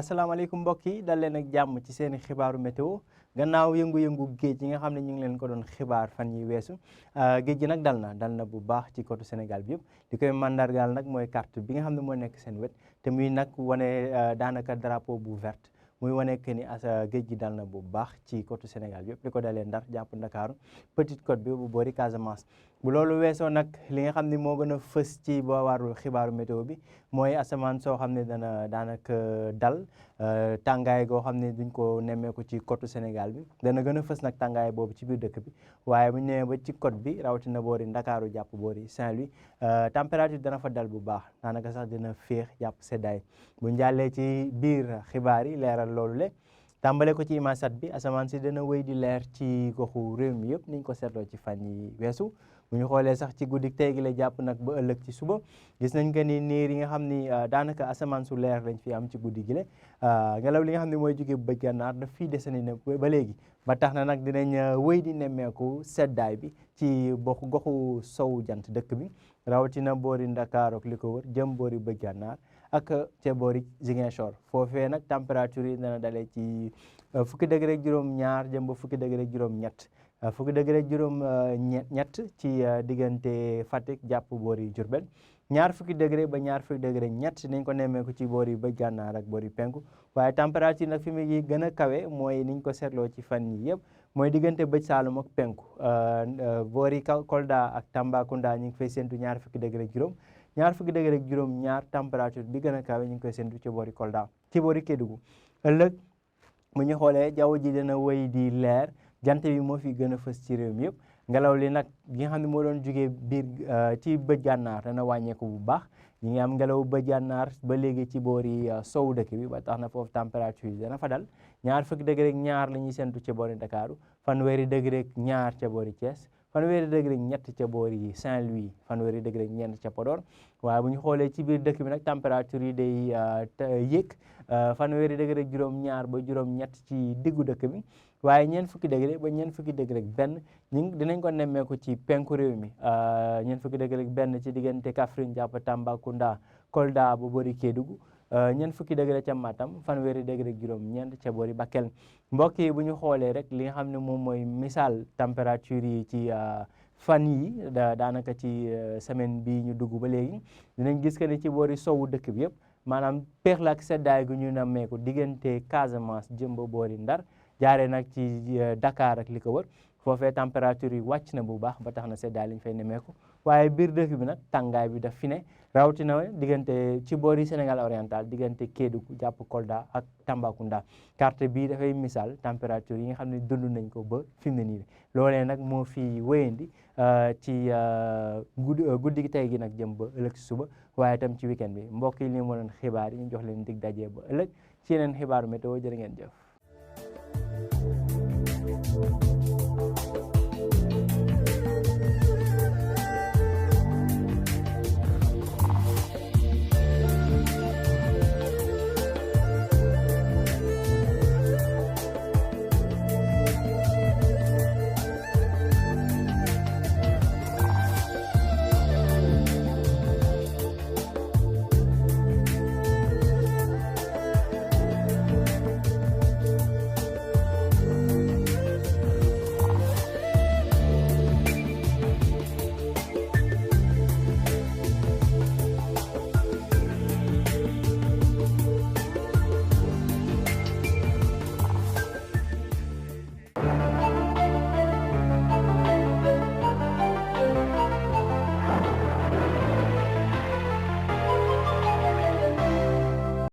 asalaamaaleykum mbokk yi dal leen ak jàmm ci seeni xibaaru météo gannaaw yëngu-yëngu géej yi nga xam ne ñu ngi leen ko doon xibaar fan yi weesu géej gi nag dal na bu baax ci côté Sénégal bi yëpp li koy mandargaal nag mooy carte bi nga xam ne moo nekk seen wet te muy nag wane daanaka drapeau bu verte muy wane que ni géej gi dal na bu baax ci côté Sénégal bi yëpp li ko dalee Ndar jàpp Ndakaaru Petite Côte bi bu boori Casamance. bu loolu weesoo nag li nga xam ne moo gën a fës ci boo warul xibaaru météo bi mooy asamaan soo xam ne dana daanaka dal tàngaay goo xam ne duñ ko nemmeeku ci côte Sénégal bi dana gën a fës nag tàngaay boobu ci biir dëkk bi waaye bu ñu ñëwee ba ci côte bi rawatina boori Ndakaaru jàpp boori Saint-Louis température dana fa dal bu baax daanaka sax dina féex jàpp seddaay bu ñu jàllee ci biir xibaar yi leeral loolu le tàmbale ko ci imaasat bi asamaan si dana wéy di leer ci goxu réew mi yëpp niñ ko seetloo ci fan yi weesu bu ñu xoolee sax ci guddi tey gi la jàpp nag ba ëllëg ci suba gis nañ que ni niir yi nga xam ni daanaka asamaan su leer lañ fi am ci guddi gi la ngelaw li nga xam ne mooy jóge bëj gànnaar daf fii desani na ba léegi ba tax na nag dinañ wéy di nemmeeku seddaay bi ci goxu sowu jant dëkk bi rawatina boori Ndakaar ak li ko wër jëm boori bëj gànnaar ak ca boori Ziguinchor foofee nag température yi dana dalee ci fukki degré ak juróom-ñaar jëm ba fukki degré ak juróom-ñett fukki degré ak juróom-ñett ci diggante Fatick jàpp boori Diourbel ñaar fukki degré ba ñaar fukki degré ñett nañ ko nemmeeku ci boori bëj gànnaar ak boori penku waaye température nag fi mu gën a kawe mooy niñ ko seetloo ci fan yi yëpp mooy diggante bëj Saalum ak penku boori Kolda ak Tambacounda ñu ngi fay séntu ñaar fukki degré ak juróom ñaar fukki degré ak juróom ñaar température bi gën a kawe ñu ngi koy séntu ci boori Kolda ci boori Kédougou ëllëg mu ñu xoolee jaww ji dana wéy di leer jant bi moo fi gën a fës ci réew mi yëpp ngelaw li nag gi nga xam ne moo doon jugee biir ci bëj gànnaar dana wàññeeku bu baax ñi ngi am ngelaw bëj gànnaar ba léegi ci boori sowu dëkk bi ba tax na foofu température yi dana fa dal ñaar fukki degré ak ñaar la ñuy séntu ca boori Ndakaaru fanweeri degré ak ñaar ca boori Thiès fanweeri degré ak ñett ca boori Saint-Louis fanweeri degré ak ñeent ca Podor waaye bu ñu xoolee ci biir dëkk bi nag température yi day yéeg fanweeri degré ak juróom-ñaar ba juróom-ñett ci diggu dëkk bi waaye ñeent fukki degré ba ñeent fukki degré ak benn dinañ ko nemmeeku ci penku réew mi ñeent fukki degré ak benn ci diggante Kaffrine jàpp Tambacounda Kolda ba boori Kédougou ñeent fukki degré ca Matam fanweeri degré ak juróom-ñeent ca boori Bakel mbokk yi bu ñu xoolee rek li nga xam ne moom mooy misaal température yi ci fan yi daanaka ci semaine bi ñu dugg ba léegi dinañ gis que ni ci boori sowu dëkk bi yëpp maanaam peex la ak seddaay gu ñu nammeeku diggante Casamance jëm ba boori Ndar jaaree nag ci Dakar ak li ko wër foofee température yi wàcc na bu baax ba tax na seddaay lañ fay nemmeeku waaye biir dëkk bi nag tàngaay bi daf fi ne rawatina diggante ci boori Sénégal oriental diggante Kédougou jàpp Kolda ak Tambacounda carte bii dafay misaal température yi nga xam ne dund nañ ko ba fi mu ne nii loolee nag moo fi wéyandi ci guddi tey gi nag jëm ba ëllëg si suba waaye itam ci weekend bi mbokk yi li mu doon xibaar yi ñu jox leen dig daje ba ëllëg ci yeneen xibaaru météo jërë ngeen jëf